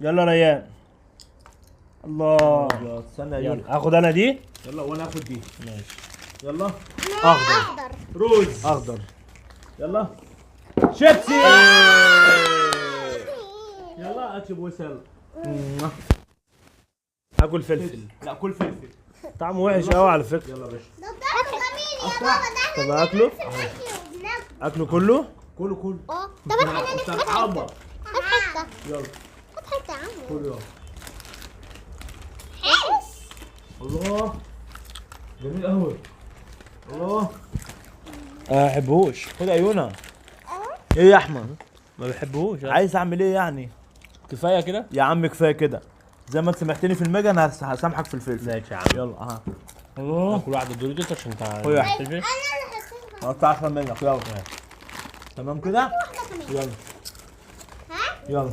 يلا ريان. الله. استنى يا يولا. اخد انا دي. يلا وانا اخد دي. ماشي. يلا. اخضر. روز. اخضر. يلا. شيبسي. يلا اكل بوسه. يلا. اكل فلفل. لا كل فلفل. طعمه وحش قوي على فكرة. يلا يا باشا. ده طعمه جميل يا بابا، ده طب اكله؟ اكله كله؟ كله كله. طب احنا ناخد حبه. هات حتة. يلا. هات حتة يا عم. كله يلا. حلو. الله جميل قوي. الله. ما بحبهوش. خد عيونها. ايه يا احمد؟ ما بحبهوش. عايز اعمل ايه يعني؟ كفاية كده؟ يا عم كفاية كده. زي ما انت سامحتني في الميجا انا هسامحك في الفلفل. ماشي يا عم. يلا اها. الله. كل واحدة دوريتوس عشان خد واحدة. الفلفل. انا اللي حطيتها. قطع احلى منك. يلا. تمام كده؟ واحدة كمان. يلا. ها؟ يلا.